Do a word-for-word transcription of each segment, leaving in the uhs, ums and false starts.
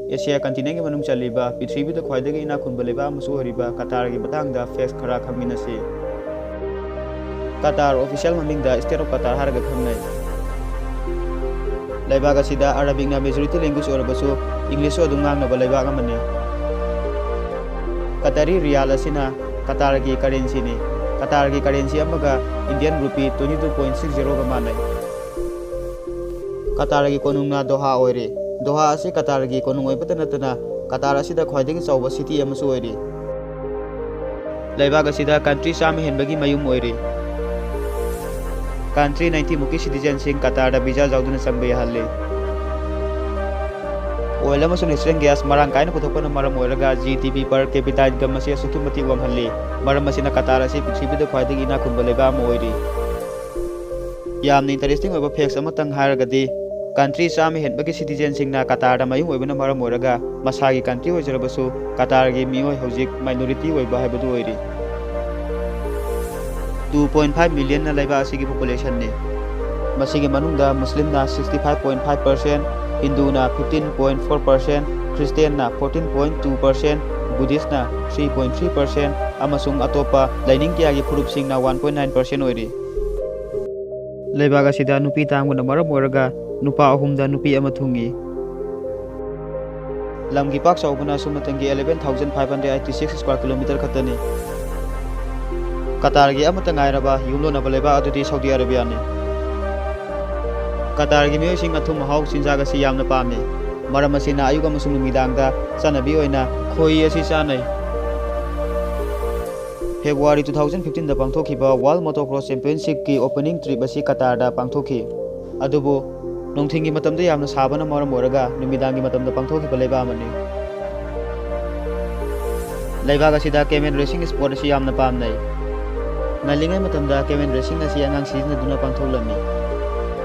Asia continentꯀꯤ ꯃꯅꯨꯡ ꯆꯜꯂꯤꯕ ꯄ꯭ꯔꯤꯊꯤꯕꯤꯗ ꯈ꯭ꯋꯥꯏꯗꯒꯤ ꯏꯅꯥꯛ ꯈꯨꯟꯕ ꯂꯩꯕꯥꯛ ꯑꯃꯁꯨ ꯑꯣꯏꯔꯤꯕ ꯀꯇꯥꯔꯒꯤ ꯃꯇꯥꯡꯗ facts ꯈꯔ ꯈꯪꯃꯤꯟꯅꯁꯤ꯫ ꯀꯇꯥꯔ official ꯃꯃꯤꯡꯗ State of Qatar ꯍꯥꯏꯔꯒ ꯈꯪꯅꯩ꯫ ꯂꯩꯕꯥꯛ ꯑꯁꯤꯗ ꯑꯔꯥꯕꯤꯛꯅ majority language ꯑꯣꯏꯔꯕꯁꯨ, ꯏꯪꯂꯤꯁꯁꯨ ꯑꯗꯨꯝ ꯉꯥꯡꯅꯕ ꯂꯩꯕꯥꯛ ꯑꯃꯅꯤ꯫ ꯀꯇꯥꯔꯤ ꯔꯤꯌꯥꯜ ꯑꯁꯤꯅ ꯀꯇꯥꯔꯒꯤ currencyꯅꯤ꯫ ꯀꯇꯥꯔꯒꯤ currency ꯑꯃꯒ Indian rupee twenty two point six zeroꯒ ꯃꯥꯟꯅꯩ꯫ ꯀꯇꯥꯔꯒꯤ ꯀꯣꯅꯨꯡꯅ ꯗꯣꯍꯥ ꯑꯣꯏꯔꯤ꯫ ꯗꯣꯍꯥ ꯑꯁꯤ ꯀꯇꯥꯔꯒꯤ ꯀꯣꯅꯨꯡ ꯑꯣꯏꯕꯇ ꯅꯠꯇꯅ, ꯀꯇꯥꯔ ꯑꯁꯤꯗ ꯈ꯭ꯋꯥꯏꯗꯒꯤ ꯆꯥꯎꯕ city ꯑꯃꯁꯨ ꯑꯣꯏꯔꯤ꯫ ꯂꯩꯕꯥꯛ ꯑꯁꯤꯗ country ꯆꯥꯝꯃ ꯍꯦꯟꯕꯒꯤ ꯃꯌꯨꯝ ꯑꯣꯏꯔꯤ꯫ Country ninety ꯃꯨꯛꯀꯤ citizenꯁꯤꯡ ꯀꯇꯥꯔꯗ visa ꯌꯥꯎꯗꯅ ꯆꯪꯕ ꯌꯥꯍꯜꯂꯤ꯫ Oil ꯑꯃꯁꯨꯡ natural gas ꯃꯔꯥꯡ ꯀꯥꯏꯅ ꯄꯨꯊꯣꯛꯄꯅ ꯃꯔꯝ ꯑꯣꯏꯔꯒ G D P per capita income ꯑꯁꯤ ꯑꯁꯨꯛꯀꯤ ꯃꯇꯤꯛ ꯋꯥꯡꯍꯜꯂꯤ꯫ ꯃꯔꯝ ꯑꯁꯤꯅ ꯀꯇꯥꯔ ꯑꯁꯤ ꯄ꯭ꯔꯤꯊꯤꯕꯤꯗ ꯈ꯭ꯋꯥꯏꯗꯒꯤ ꯏꯅꯥꯛ ꯈꯨꯟꯕ ꯂꯩꯕꯥꯛ ꯑꯃ ꯑꯣꯏꯔꯤ꯫ ꯌꯥꯝꯅ interesting ꯑꯣꯏꯕ facts ꯑꯃꯇꯪ ꯍꯥꯏꯔꯒꯗꯤ, country ꯆꯥꯝꯃ ꯍꯦꯟꯕꯒꯤ citizenꯁꯤꯡꯅ ꯀꯇꯥꯔꯗ ꯃꯌꯨꯝ ꯑꯣꯏꯕꯅ ꯃꯔꯝ ꯑꯣꯏꯔꯒ, ꯃꯁꯥꯒꯤ country ꯑꯣꯏꯖꯔꯕꯁꯨ, ꯀꯇꯥꯔꯒꯤ ꯃꯤꯑꯣꯏ ꯍꯧꯖꯤꯛ minority ꯑꯣꯏꯕ ꯍꯥꯏꯕꯗꯨ ꯑꯣꯏꯔꯤ꯫ Two point five millionꯅ ꯂꯩꯕꯥꯛ ꯑꯁꯤꯒꯤ populationꯅꯤ꯫ ꯃꯁꯤꯒꯤ ꯃꯅꯨꯡꯗ ꯃꯨꯁꯂꯤꯝꯅ sixty five point five percent, ꯍꯤꯟꯗꯨꯅ fifteen point four percent, ꯈ꯭ꯔꯤꯁꯇꯤꯌꯥꯟꯅ fourteen point two percent, ꯕꯨꯙꯤꯁꯅ three point three percent, ꯑꯃꯁꯨꯡ ꯑꯇꯣꯞꯄ ꯂꯥꯏꯅꯤꯡ ꯀꯌꯥꯒꯤ ꯐꯨꯔꯨꯞꯁꯤꯡꯅ one point nine percent ꯑꯣꯏꯔꯤ꯫ ꯂꯩꯕꯥꯛ ꯑꯁꯤꯗ ꯅꯨꯄꯤ ꯇꯥꯡꯕꯅ ꯃꯔꯝ ꯑꯣꯏꯔꯒ ꯅꯨꯄꯥ ꯑꯍꯨꯝꯗ ꯅꯨꯄꯤ ꯑꯃ ꯊꯨꯡꯏ꯫ ꯂꯝꯒꯤ ꯄꯥꯛ ꯆꯥꯎꯕꯅ ꯑꯁꯨꯝꯅꯇꯪꯒꯤ eleven thousand five hundred eighty six square kilometer ꯈꯛꯇꯅꯤ꯫ ꯀꯇꯥꯔꯒꯤ ꯑꯃꯠꯇ ꯉꯥꯏꯔꯕ ꯌꯨꯝꯂꯣꯟꯅꯕ ꯂꯩꯕꯥꯛ ꯑꯗꯨꯗꯤ ꯁꯥꯎꯗꯤ ꯑꯔꯥꯕꯤꯌꯥꯅꯤ꯫ ꯀꯇꯥꯔꯒꯤ ꯃꯤꯑꯣꯏꯁꯤꯡ ꯑꯊꯨꯝ ꯑꯍꯥꯎ ꯆꯤꯟꯖꯥꯛ ꯑꯁꯤ ꯌꯥꯝꯅ ꯄꯥꯝꯃꯤ꯫ ꯃꯔꯝ ꯑꯁꯤꯅ ꯑꯌꯨꯛ ꯑꯃꯁꯨꯡ ꯅꯨꯃꯤꯗꯥꯡꯗ ꯆꯠꯅꯕꯤ ꯑꯣꯏꯅ ꯈꯣꯏꯍꯤ ꯑꯁꯤ ꯆꯥꯅꯩ꯫ February two thousand fifteenꯗ ꯄꯥꯡꯊꯣꯛꯈꯤꯕ World Motocross Championshipꯀꯤ opening trip ꯑꯁꯤ ꯀꯇꯥꯔꯗ ꯄꯥꯡꯊꯣꯛꯈꯤ꯫ ꯑꯗꯨꯕꯨ ꯅꯨꯡꯊꯤꯜꯒꯤ ꯃꯇꯝꯗ ꯌꯥꯝꯅ ꯁꯥꯕꯅ ꯃꯔꯝ ꯑꯣꯏꯔꯒ ꯅꯨꯃꯤꯗꯥꯡꯒꯤ ꯃꯇꯝꯗ ꯄꯥꯡꯊꯣꯛꯈꯤꯕ ꯂꯩꯕꯥꯛ ꯑꯃꯅꯤ꯫ ꯂꯩꯕꯥꯛ ꯑꯁꯤꯗ camel racing sport ꯑꯁꯤ ꯌꯥꯝꯅ ꯄꯥꯝꯅꯩ꯫ ꯉꯜꯂꯤꯉꯩ ꯃꯇꯝꯗ camel racing ꯑꯁꯤ ꯑꯉꯥꯡ ꯁꯤꯖꯤꯟꯅꯗꯨꯅ ꯄꯥꯡꯊꯣꯛꯂꯝꯃꯤ꯫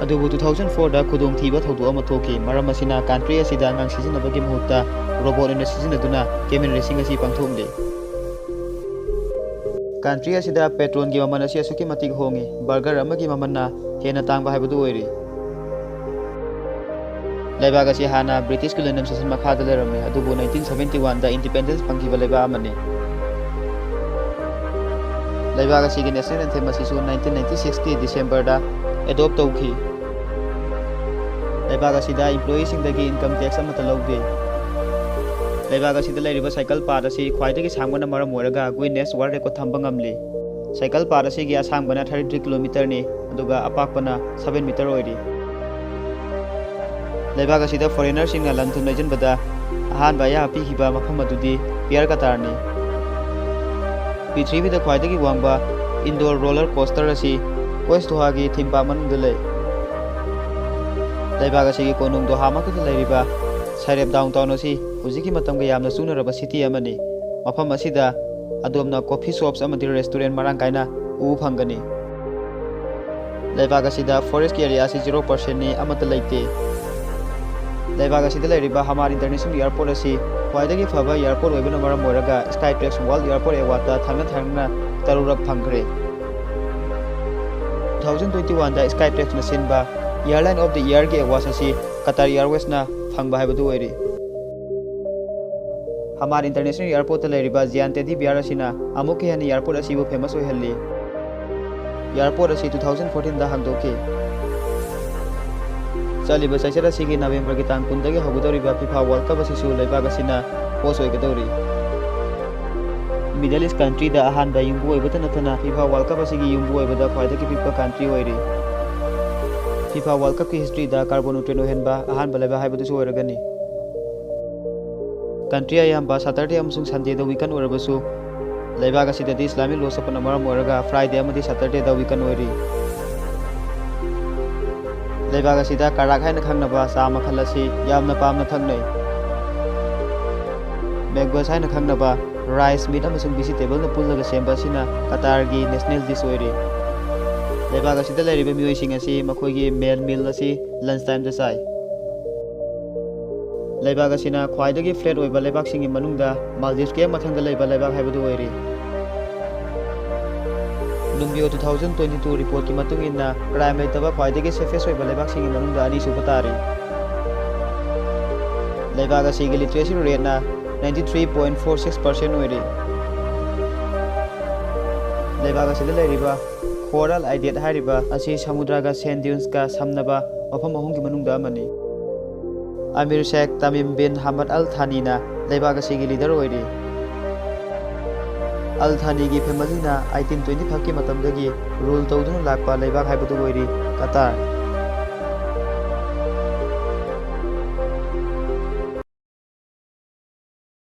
ꯑꯗꯨꯕꯨ two thousand fourꯗ ꯈꯨꯗꯣꯡꯊꯤꯕ ꯊꯧꯗꯣꯛ ꯑꯃ ꯊꯣꯛꯈꯤ꯫ ꯃꯔꯝ ꯑꯁꯤꯅ country ꯑꯁꯤꯗ ꯑꯉꯥꯡ ꯁꯤꯖꯤꯟꯅꯕꯒꯤ ꯃꯍꯨꯠꯇ robot ꯑꯣꯏꯅ ꯁꯤꯖꯤꯟꯅꯗꯨꯅ camel racing ꯑꯁꯤ ꯄꯥꯡꯊꯣꯛꯂꯤ꯫ Country ꯑꯁꯤꯗ petrolꯒꯤ ꯃꯃꯜ ꯑꯁꯤ ꯑꯁꯨꯛꯀꯤ ꯃꯇꯤꯛ ꯍꯣꯡꯏ꯫ Burger ꯑꯃꯒꯤ ꯃꯃꯜꯅ ꯍꯦꯟꯅ ꯇꯥꯡꯕ ꯍꯥꯏꯕꯗꯨ ꯑꯣꯏꯔꯤ꯫ ꯂꯩꯕꯥꯛ ꯑꯁꯤ ꯍꯥꯟꯅ ꯕ꯭ꯔꯤꯇꯤꯁꯀꯤ ꯂꯣꯏꯅꯝ ꯁꯥꯁꯟ ꯃꯈꯥꯗ ꯂꯩꯔꯝꯃꯤ, ꯑꯗꯨꯕꯨ ꯅꯥꯏꯟꯇꯤꯟ ꯁꯚꯦꯟꯇꯤ ꯋꯥꯟꯗ ꯏꯟꯗꯤꯄꯦꯟꯗꯦꯟꯁ ꯐꯪꯈꯤꯕ ꯂꯩꯕꯥꯛ ꯑꯃꯅꯤ꯫ ꯂꯩꯕꯥꯛ ꯑꯁꯤꯒꯤ ꯅꯦꯁꯅꯦꯜ ꯑꯦꯟꯊꯦꯝ ꯑꯁꯤꯁꯨ ꯅꯥꯏꯟꯇꯤꯟ ꯅꯥꯏꯟꯇꯤ ꯁꯤꯛꯁꯀꯤ ꯗꯤꯁꯦꯝꯕꯔꯗ ꯑꯦꯗꯣꯞ ꯇꯧꯈꯤ꯫ ꯂꯩꯕꯥꯛ ꯑꯁꯤꯗ ꯏꯝꯄ꯭ꯂꯣꯌꯤꯁꯤꯡꯗꯒꯤ ꯏꯟꯀꯝ ꯇꯦꯛꯁ ꯑꯃꯠꯇ ꯂꯧꯗꯦ꯫ ꯂꯩꯕꯥꯛ ꯑꯁꯤꯗ ꯂꯩꯔꯤꯕ ꯁꯥꯏꯀꯜ ꯄꯥꯠ ꯑꯁꯤ ꯈ꯭ꯋꯥꯏꯗꯒꯤ ꯁꯥꯡꯕꯅ ꯃꯔꯝ ꯑꯣꯏꯔꯒ ꯒꯨꯏꯅꯦꯁ ꯋꯥꯔꯜ ꯔꯦꯀꯣꯔꯗ ꯊꯝꯕ ꯉꯝꯂꯤ꯫ ꯁꯥꯏꯀꯜ ꯄꯥꯠ ꯑꯁꯤꯒꯤ ꯑꯁꯥꯡꯕꯅ ꯊꯥꯔꯇꯤ ꯊ꯭ꯔꯤ ꯀꯤꯂꯣꯃꯤꯇꯔꯅꯤ, ꯑꯗꯨꯒ ꯑꯄꯥꯛꯄꯅ ꯁꯚꯦꯟ ꯃꯤꯇꯔ ꯑꯣꯏꯔꯤ꯫ ꯂꯩꯕꯥꯛ ꯑꯁꯤꯗ ꯐꯣꯔꯦꯅꯔꯁꯤꯡꯅ ꯂꯟ ꯊꯨꯝ ꯂꯩꯖꯟꯕꯗ ꯑꯍꯥꯟꯕ ꯑꯌꯥꯕ ꯄꯤꯈꯤꯕ ꯃꯐꯝ ꯑꯗꯨꯗꯤ ꯄꯤꯌꯔ ꯀꯇꯥꯔꯅꯤ꯫ ꯄ꯭ꯔꯤꯊꯤꯕꯤꯗ ꯈ꯭ꯋꯥꯏꯗꯒꯤ ꯋꯥꯡꯕ ꯏꯟꯗꯣꯔ ꯔꯣꯂꯔ ꯀꯣꯁꯇꯔ ꯑꯁꯤ ꯀꯣꯏꯁ ꯗꯣꯍꯥꯒꯤ ꯊꯤꯝ ꯄꯥꯔꯛ ꯃꯅꯨꯡꯗ ꯂꯩ꯫ ꯂꯩꯕꯥꯛ ꯑꯁꯤꯒꯤ ꯀꯣꯅꯨꯡ ꯗꯣꯍꯥꯃꯛꯇꯗ ꯂꯩꯔꯤꯕ ꯁꯥꯏꯔꯦꯞ ꯗꯥꯎꯟꯇꯥꯎꯟ ꯑꯁꯤ ꯍꯧꯖꯤꯛꯀꯤ ꯃꯇꯝꯒ ꯌꯥꯝꯅ ꯆꯨꯅꯔꯕ ꯁꯤꯇꯤ ꯑꯃꯅꯤ꯫ ꯃꯐꯝ ꯑꯁꯤꯗ ꯑꯗꯣꯝꯅ ꯀꯣꯐꯤ ꯁꯣꯞꯁ ꯑꯃꯗꯤ ꯔꯦꯁꯇꯨꯔꯦꯟ ꯃꯔꯥꯡ ꯀꯥꯏꯅ ꯎꯕ ꯐꯪꯒꯅꯤ꯫ ꯂꯩꯕꯥꯛ ꯑꯁꯤꯗ ꯐꯣꯔꯦꯁꯀꯤ ꯑꯦꯔꯤꯌꯥ ꯑꯁꯤ ꯖꯤꯔꯣ ꯄꯥꯔꯁꯦꯟꯅꯤ, ꯑꯃꯠꯇ ꯂꯩꯇꯦ꯫ ꯂꯩꯕꯥꯛ ꯑꯁꯤꯗ ꯂꯩꯔꯤꯕ ꯍꯃꯥꯔ ꯏꯟꯇꯔꯅꯦꯁꯅꯦꯜ ꯑꯦꯌꯔꯄꯣꯔꯠ ꯑꯁꯤ ꯈ꯭ꯋꯥꯏꯗꯒꯤ ꯐꯕ ꯑꯦꯌꯔꯄꯣꯔꯠ ꯑꯣꯏꯕꯅ ꯃꯔꯝ ꯑꯣꯏꯔꯒ ꯁ꯭ꯀꯥꯏ ꯇ꯭ꯔꯦꯛꯁ ꯋꯥꯔꯜꯗ ꯑꯦꯌꯔꯄꯣꯔꯠ ꯑꯦꯋꯥꯔꯗꯇ ꯊꯪꯅ ꯊꯪꯅꯅ ꯇꯔꯨꯛꯔꯛ ꯐꯪꯈ꯭ꯔꯦ꯫ ꯇꯨ ꯊꯥꯎꯖꯟ ꯇ꯭ꯋꯦꯟꯇꯤ ꯋꯥꯟꯗ ꯁ꯭ꯀꯥꯏ ꯇ꯭ꯔꯦꯛꯁꯅ ꯁꯤꯟꯕ ꯑꯦꯌꯔꯂꯥꯏꯟ ꯑꯣꯐ ꯗꯤ ꯏꯌꯔꯒꯤ ꯑꯦꯋꯥꯔꯗ ꯑꯁꯤ ꯀꯇꯥꯔ ꯑꯦꯌꯔꯋꯦꯁꯅ ꯐꯪꯕ ꯍꯥꯏꯕꯗꯨ ꯑꯣꯏꯔꯤ꯫ ꯍꯃꯥꯔ ꯏꯟꯇꯔꯅꯦꯁꯅꯦꯜ ꯑꯦꯌꯔꯄꯣꯔꯠꯇ ꯂꯩꯔꯤꯕ ꯖꯤꯌꯥꯟ ꯇꯦꯗꯤ ꯕꯤꯌꯥꯔ ꯑꯁꯤꯅ ꯑꯃꯨꯛꯀ ꯍꯦꯟꯅ ꯑꯦꯌꯔꯄꯣꯔꯠ ꯑꯁꯤꯕꯨ ꯐꯦꯃꯁ ꯑꯣꯏꯍꯜꯂꯤ꯫ ꯑꯦꯌꯔꯄꯣꯔꯠ ꯑꯁꯤ ꯇꯨ ꯊꯥꯎꯖꯟ ꯐꯣꯔꯇꯤꯟꯗ ꯍꯥꯡꯗꯣꯛꯈꯤ꯫ ꯆꯠꯂꯤꯕ ꯆꯩꯆꯠ ꯑꯁꯤꯒꯤ ꯅꯕꯦꯝꯕꯔꯒꯤ ꯇꯥꯡ ꯀꯨꯟꯗꯒꯤ ꯍꯧꯒꯗꯧꯔꯤꯕ ꯐꯤꯐꯥ ꯋꯥꯔꯜꯗ ꯀꯞ ꯑꯁꯤꯁꯨ ꯂꯩꯕꯥꯛ ꯑꯁꯤꯅ ꯍꯣꯁ ꯑꯣꯏꯒꯗꯧꯔꯤ꯫ ꯃꯤꯗꯜ ꯏꯁ ꯀꯟꯇ꯭ꯔꯤꯗ ꯑꯍꯥꯟꯕ ꯌꯨꯝꯕꯨ ꯑꯣꯏꯕꯇ ꯅꯠꯇꯅ ꯐꯤꯐꯥ ꯋꯥꯔꯜꯗ ꯀꯞ ꯑꯁꯤꯒꯤ ꯌꯨꯝꯕꯨ ꯑꯣꯏꯕꯗ ꯈ꯭ꯋꯥꯏꯗꯒꯤ ꯄꯤꯛꯄ ꯀꯟꯇ꯭ꯔꯤ ꯑꯣꯏꯔꯤ꯫ ꯐꯤꯐꯥ ꯋꯥꯔꯜꯗ ꯀꯞꯀꯤ ꯍꯤꯁꯇ꯭ꯔꯤꯗ ꯀꯥꯔꯕꯣꯟ ꯅ꯭ꯌꯨꯇ꯭ꯔꯦꯟ ꯑꯣꯏꯍꯟꯕ ꯑꯍꯥꯟꯕ ꯂꯩꯕꯥꯛ ꯍꯥꯏꯕꯗꯨꯁꯨ ꯑꯣꯏꯔꯒꯅꯤ꯫ ꯀꯟꯇ꯭ꯔꯤ ꯑꯌꯥꯝꯕ ꯁꯇꯔꯗꯦ ꯑꯃꯁꯨꯡ ꯁꯟꯗꯦꯗ ꯋꯤꯀꯦꯟ ꯑꯣꯏꯔꯕꯁꯨ, ꯂꯩꯕꯥꯛ ꯑꯁꯤꯗꯗꯤ ꯏꯁꯂꯥꯃꯤꯛ ꯂꯣ ꯆꯠꯄꯅ ꯃꯔꯝ ꯑꯣꯏꯔꯒ ꯐ꯭ꯔꯥꯏꯗꯦ ꯑꯃꯗꯤ ꯁꯇꯔꯗꯦꯗ ꯋꯤꯀꯦꯟ ꯑꯣꯏꯔꯤ꯫ ꯂꯩꯕꯥꯛ ꯑꯁꯤꯗ ꯀꯔꯥꯛ ꯍꯥꯏꯅ ꯈꯪꯅꯕ ꯆꯥ ꯃꯈꯜ ꯑꯁꯤ ꯌꯥꯝꯅ ꯄꯥꯝꯅ ꯊꯛꯅꯩ꯫ ꯃꯦꯛꯕꯁ ꯍꯥꯏꯅ ꯈꯪꯅꯕ ꯔꯥꯏꯁ, ꯃꯤꯠ ꯑꯃꯁꯨꯡ ꯚꯤꯖꯤꯇꯦꯕꯜꯅ ꯄꯨꯜꯂꯒ ꯁꯦꯝꯕ ꯑꯁꯤꯅ ꯀꯇꯥꯔꯒꯤ ꯅꯦꯁꯅꯦꯜ ꯗꯤꯁ ꯑꯣꯏꯔꯤ꯫ ꯂꯩꯕꯥꯛ ꯑꯁꯤꯗ ꯂꯩꯔꯤꯕ ꯃꯤꯑꯣꯏꯁꯤꯡ ꯑꯁꯤ ꯃꯈꯣꯏꯒꯤ ꯃꯦꯟ ꯃꯤꯜ ꯑꯁꯤ ꯂꯟꯁ ꯇꯥꯏꯝꯗ ꯆꯥꯏ꯫ ꯂꯩꯕꯥꯛ ꯑꯁꯤꯅ ꯈ꯭ꯋꯥꯏꯗꯒꯤ ꯐ꯭ꯂꯦꯠ ꯑꯣꯏꯕ ꯂꯩꯕꯥꯛꯁꯤꯡꯒꯤ ꯃꯅꯨꯡꯗ ꯃꯥꯜꯗꯤꯞꯁꯀꯤ ꯍꯦꯛ ꯃꯊꯪꯗ ꯂꯩꯕ ꯂꯩꯕꯥꯛ ꯍꯥꯏꯕꯗꯨ ꯑꯣꯏꯔꯤ꯫ ꯅꯨꯝꯕꯤꯌꯣ ꯇꯨ ꯊꯥꯎꯖꯟ ꯇ꯭ꯋꯦꯟꯇꯤ ꯇꯨ ꯔꯤꯄꯣꯔꯠꯀꯤ ꯃꯇꯨꯡ ꯏꯟꯅ, ꯀ꯭ꯔꯥꯏꯝ ꯂꯩꯇꯕ ꯈ꯭ꯋꯥꯏꯗꯒꯤ ꯁꯦꯐꯦꯁ ꯑꯣꯏꯕ ꯂꯩꯕꯥꯛꯁꯤꯡꯒꯤ ꯃꯅꯨꯡꯗ ꯑꯅꯤꯁꯨꯕ ꯇꯥꯔꯤ꯫ ꯂꯩꯕꯥꯛ ꯑꯁꯤꯒꯤ literacy rateꯅ ninety three point four six percent ꯑꯣꯏꯔꯤ꯫ ꯂꯩꯕꯥꯛ ꯑꯁꯤꯗ ꯂꯩꯔꯤꯕ Coral Islet ꯍꯥꯏꯔꯤꯕ ꯑꯁꯤ ꯁꯃꯨꯗ꯭ꯔꯒ sand dunesꯀ ꯁꯝꯅꯕ ꯃꯐꯝ ꯑꯍꯨꯝꯒꯤ ꯃꯅꯨꯡꯗ ꯑꯃꯅꯤ꯫ ꯑꯃꯤꯔ ꯁꯦꯈ ꯇꯃꯤꯝ ꯕꯤꯟ ꯍꯃꯗ ꯑꯜ ꯊꯥꯅꯤꯅ ꯂꯩꯕꯥꯛ ꯑꯁꯤꯒꯤ leader ꯑꯣꯏꯔꯤ꯫ ꯑꯜ ꯊꯥꯅꯤꯒꯤ familyꯅ eighteen twenty fiveꯀꯤ ꯃꯇꯝꯗꯒꯤ rule ꯇꯧꯗꯨꯅ ꯂꯥꯛꯄ ꯂꯩꯕꯥꯛ ꯍꯥꯏꯕꯗꯨ ꯑꯣꯏꯔꯤ ꯀꯇꯥꯔ꯫